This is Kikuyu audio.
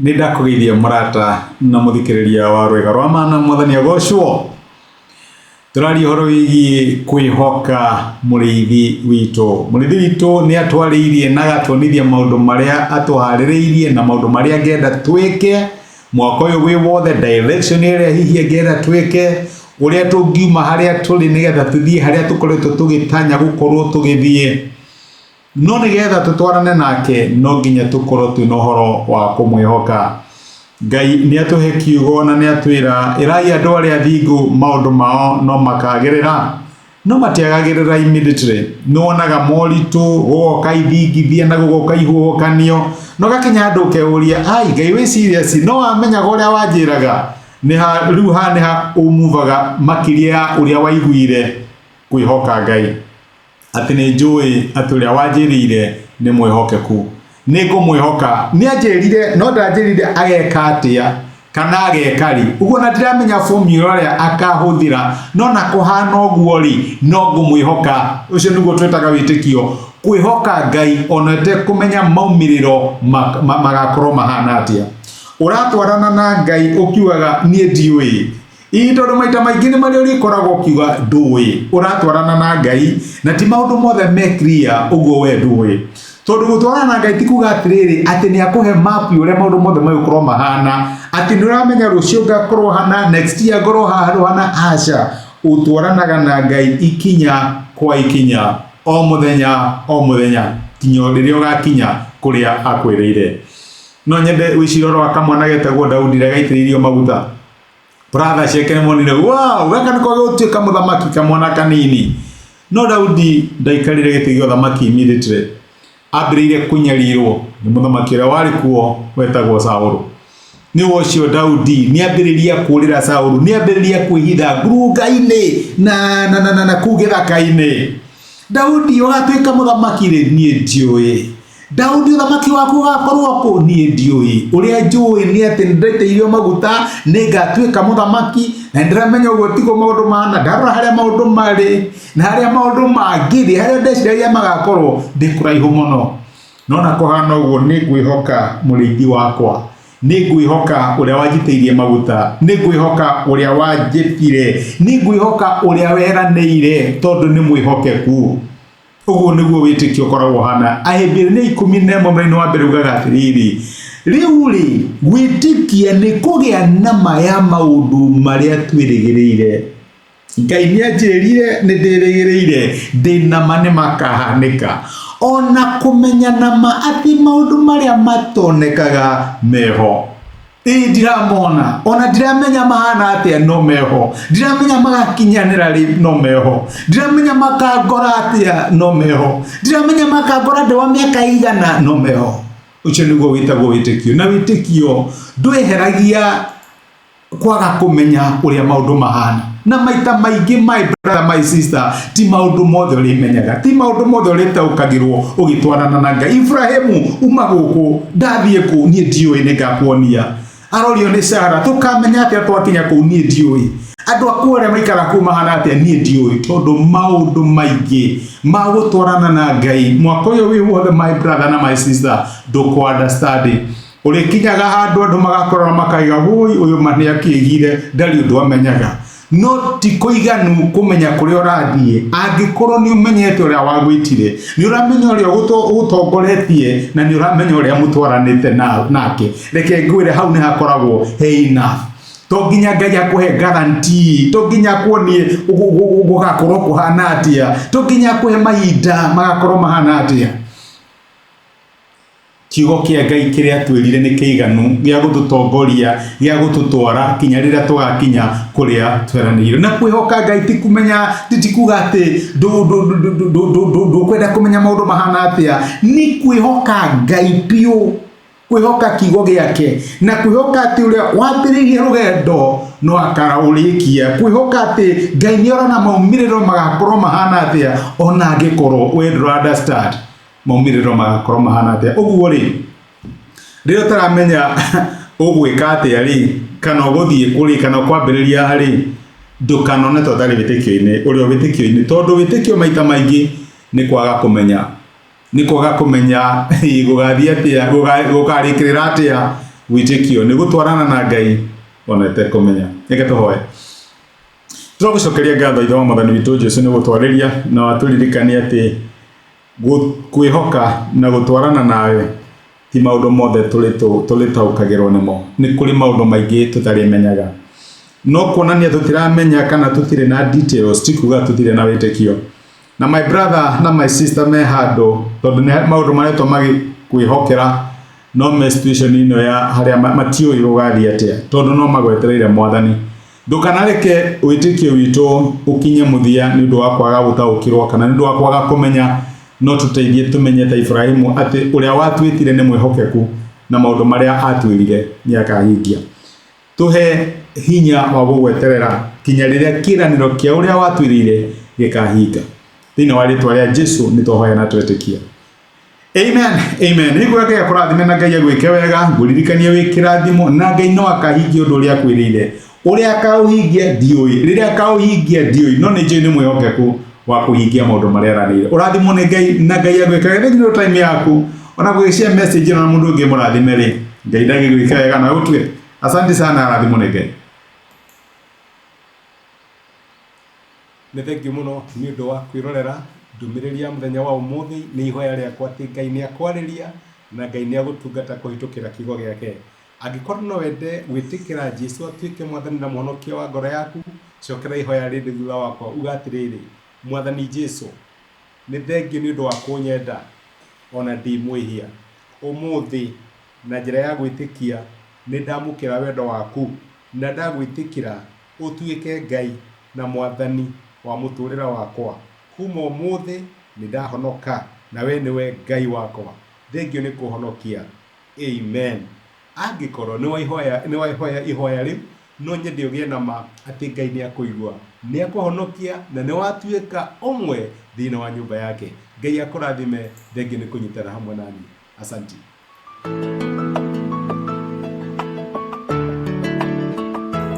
Nĩ ndakũgeithia mũrata na mũthikĩrĩria wa rwĩga rwa mana mwathani agocwo. Tũraria ũhoro wĩgiĩ kwĩhoka mũrĩithi witũ. Mũrĩithi witũ nĩ atwarĩirie na agatuonithia maũndũ marĩa atũharĩrĩirie na maũndũ marĩa angĩenda twĩke mwaka ũyũ wĩ wothe, direction ĩrĩa hihi angĩenda twĩke, ũrĩa tũngiuma harĩa tũrĩ nĩgetha tũthiĩ harĩa tũkoretwo tũgĩtanya gũkorwo tũgĩthiĩ. No nĩgetha tũtwarane nake no nginya tũkorwo twĩna ũhoro wa kũmwĩhoka. Ngai nĩ atũhe kiugo na nĩ atwĩra ĩrai andũ arĩa athingu maũndũ mao no makagĩrĩra. No matiagagĩrĩra immediately. Nĩ wonaga moritũ, gũgoka ithingithia na gũgoka ihuhũkanio. Na ũgakinya handũ ũkeyũria, ai Ngai wĩ serious? No wamenyaga ũrĩa wanjĩraga? Nĩ ha rĩu haha nĩ ha ũmuvaga makĩria ya ũrĩa waiguire kwĩhoka Ngai. Atĩ nĩ njũĩ atĩ ũrĩa wanjĩrĩire nĩ mwĩhokeku. Nĩ ngũmwĩhoka. Nĩ anjĩrire, no ndanjĩrire ageka atĩa kana ageka rĩ. Ũguo na ndiramenya formula ĩrĩa akahũthĩra, no na kũhana ũguo rĩ, no ngũmwĩhoka. Ũcio nĩguo twĩtaga wĩtĩkio. Kwĩhoka Ngai ona ũtekũmenya maumĩrĩro magakorwo mahana atĩa. Ũratwarana na Ngai ũkiugaga niĩ ndiũĩ. Ii tondũ maita maingĩ nĩ marĩa ũrĩkoragwo ũkiuga ndũĩ ũratwarana na Ngai na ti maũndũ mothe me clear ũguo we ndũĩ. Tondũ gũtwarana na Ngai ti kuga atĩrĩrĩ atĩ nĩ akũhe map ũrĩa maũndũ mothe megũkorwo mahana, atĩ nĩ ũramenya rũciũ ngakorwo hana, next year ngorwo handũ hana, aca. Ũtwaranaga na Ngai ikinya kwa ikinya, o mũthenya o mũthenya nginya rĩrĩa ũgakinya kũrĩa akwĩrĩire. No nyende wĩcirie ũhoro wa kamwana getagwo Daudi rĩrĩa gaitĩrĩirio maguta. Brother ciake nĩ monire wow, gaka nĩko gũtuĩka mũthamaki kamwana kanini. No Daudi ndaikarire gĩtĩ gĩa ũthamaki immediately. Ambĩrĩirie kũnyarirwo nĩ mũthamaki ũrĩa warĩ kuo wetagwo Saũlũ. Nĩ ũcio Daudi nĩ ambĩrĩria kũũrĩra Saũlũ, nĩ ambĩrĩria kwĩhitha ngurunga-inĩ na, na, na, na, na kũu gĩthaka-inĩ. Daudi ũgatuĩka mũthamaki rĩ, niĩ ndiũĩ. Daudi ũthamaki waku ũgakorwo kũ? Niĩ ndiũĩ. Ũrĩa njũĩ nĩ atĩ nĩndaitĩirio maguta, nĩngatuĩka mũthamaki, na nĩndĩramenya ũguo tiguo maũndũ mahana. Ndarora harĩa maũndũ marĩ na harĩa maũndũ mangĩthiĩ, harĩa ndeciragia magakorwo, ndĩ kũraihu mũno. No na kũhana ũguo nĩ ngwĩhoka mũrĩithi wakwa, nĩ ngwĩhoka ũrĩa wanjitĩirie maguta, nĩ ngwĩhoka ũrĩa wanjĩtire, nĩ ngwĩhoka ũrĩa weranĩire tondũ nĩ mwĩhokeku. Ũguo nĩguo wĩtĩkio ũkoragwo ũhana. Ahĩmbĩria 11 mũraini wa mbere ugaga atĩrĩrĩ, rĩu-rĩ, gwĩtĩkia nĩ kũgĩa na ma ya maũndũ marĩa twĩrĩgĩrĩire. Ngai nĩ anjĩrire nĩ ndĩrĩgĩrĩire, ndĩ na ma nĩ makahanĩka. O na kũmenya na ma atĩ maũndũ marĩa matonekaga meho. Ĩĩ ndiramona, ona ndiramenya mahana atĩa no meho, ndiramenya magakinyanĩra rĩ no meho, ndiramenya makangora atĩa no meho, ndiramenya makangora ndĩ wa mĩaka igana no meho. Ũcio nĩguo wĩtagwo wĩtĩkio, na wĩtĩkio ndweheragia kwaga kũmenya ũrĩa maũndũ mahana. Na maita maingĩ my brother, my sister, ti maũndũ mothe ũrĩmenyaga, ti maũndũ mothe ũrĩtaũkagĩrwo ũgĩtwarana na Ngai. Ibrahimu uma gũkũ, ndathiĩ kũ, niĩ ndiũĩ, nĩngakuonia. Arorio nĩ Sara, tũkamenya atĩa twakinya kũu, niĩ ndiũĩ. Andũ aku arĩa maikara kũu mahana atĩa, niĩ ndiũĩ. Tondũ maũndũ maingĩ ma gũtwarana na Ngai mwaka ũyũ wĩ wothe, my brother na my sister, ndũkũ understand. Ũrĩkinyaga handũ andũ magakorora makaiga, wũi ũyũ ma nĩ akĩgire, ndarĩ ũndũ amenyaga. No ti kũiganu kũmenya kũrĩa ũrathiĩ angĩkorwo nĩ ũmenyete ũrĩa wagwĩtire, nĩ ũramenya ũrĩa ũgũtongoretie na nĩ ũramenya ũrĩa mũtwaranĩte nake. Reke ngwĩre hau nĩ hakoragwo he enough. To nginya Ngai akũhe guarantee, to nginya akuonie gũgakorwo kũhana atĩa, to nginya akũhe mahinda magakorwo mahana atĩa. Kiugo kĩa Ngai kĩrĩa atwĩrire nĩ kĩiganu gĩa gũtũtongoria, gĩa gũtũtwara kinya rĩrĩa tũgakinya kũrĩa tweranĩirwo. Na kwĩhoka Ngai ti kũmenya, ti kuga atĩ ndũkwenda kũmenya maũndũ mahana atĩa, nĩ kwĩhoka Ngai biũ, kwĩhoka kiugo gĩake, na kwĩhoka atĩ ũrĩa wambĩrĩirie rũgendo no akarũrĩkia, kwĩhoka atĩ Ngai nĩ arona maumĩrĩro magakorwo mahana atĩa ona angĩkorwo we ndũra understand. Maumĩrĩro magakorwo mahana atĩa. Ũguo rĩ, rĩrĩa ũtaramenya ũgwĩka atĩa rĩ, kana ũgũthiĩ kũ rĩ, kana ũkwambĩrĩria ha rĩ, ndũkanone ta ũtarĩ wĩtĩkio-inĩ, ũrĩ o wĩtĩkio-inĩ, tondũ wĩtĩkio maita maingĩ nĩ kwaga kũmenya, nĩ kwaga kũmenya gũgathiĩ atĩa, gũkarĩkĩrĩra atĩa, Wĩtĩkio nĩ gũtwarana na Ngai ona ĩtekũmenya. Reke tũhoe. Tũragũcokeria ngatho Ithe wa Mwathani witũ Jesu nĩ gũtwarĩria na watũririkania atĩ kwĩhoka na gũtwarana nawe ti maũndũ mothe tũrĩtaũkagĩrwo nĩmo. Nĩ kũrĩ maũndũ maingĩ tũtarĩmenyaga. No kuonania tũtiramenya kana tũtirĩ na details ti kuga tũtirĩ na wĩtĩkio. Na my brother na my sister me handũ tondũ nĩ maũndũ maretwo magĩkwĩhokera no me situation ĩno ya harĩa matiũĩ gũgathiĩ atĩa tondũ no magwetereire Mwathani. Ndũkanareke wĩtĩkio witũ ũkinye mũthia nĩ ũndũ wa kwaga gũtaũkĩrwo kana nĩ ũndũ wa kwaga kũmenya, no tũteithie tũmenye ta Iburahĩmu atĩ ũrĩa watwĩtire nĩ mwĩhokeku na maũndũ marĩa atwĩrire nĩ akahingia. Tũhe hinya wa gũgweterera kinya rĩrĩa kĩĩranĩro kĩa ũrĩa watwĩrĩire gĩkahinga. Thĩinĩ wa rĩtwa rĩa Jesu nĩ twahoya na twetĩkia. Amen, amen. Nĩ nguga Ngai akũrathime na Ngai agwĩke wega, ngũririkanie wĩ kĩrathimo na Ngai no akahingia ũndũ ũrĩa akwĩrĩire. Ũrĩa akaũhingia ndiũĩ, rĩrĩa akaũhingia ndiũĩ, no nĩ njũĩ nĩ mwĩhokeku wa kũhingia maũndũ marĩa eranĩire. Ũrathimwo nĩ Ngai na Ngai agwĩke wega. Thengiũ nĩ time yaku. Ona gũgĩshare message ĩno na mũndũ ũngĩ mũrathime rĩ, Ngai ndangĩgwĩka wega na ũtue. Asante sana, arathimwo nĩ Ngai. Nĩ thengiũ mũno nĩ ũndũ wa kwĩrorera ndũmĩrĩri ya mũthenya wa ũmũthĩ. Nĩ ihoya rĩakwa atĩ Ngai nĩ akwarĩria na Ngai nĩ agũtungata kũhĩtũkĩra kiugo gĩake. Angĩkorwo no wende gwĩtĩkĩra Jesu atuĩke Mwathani na Mũhonokia wa ngoro yaku, cokera ihoya rĩrĩ thutha wakwa uga atĩrĩrĩ, Mwathani Jesu, nĩ thengiũ nĩ ũndũ wa kũnyenda ona ndĩ mwĩhia. Ũmũthĩ na njĩra ya gwĩtĩkia nĩ ndamũkĩra wendo waku na ndagwĩtĩkĩra ũtuĩke Ngai na Mwathani wa mũtũrĩre wakwa. Kuma ũmũthĩ nĩ ndahonoka na we nĩwe Ngai wakwa. Thengiũ nĩ kũhonokia. Amen. Angĩkorwo nĩ waihoya ihoya rĩu, no nyende ũgĩe na ma atĩ Ngai nĩ akũigua, nĩ akũhonokia na nĩ watuĩka ũmwe thĩinĩ wa nyũmba yake. Ngai akũrathime. Thengiũ nĩ kũnyitana hamwe naniĩ. Asanti.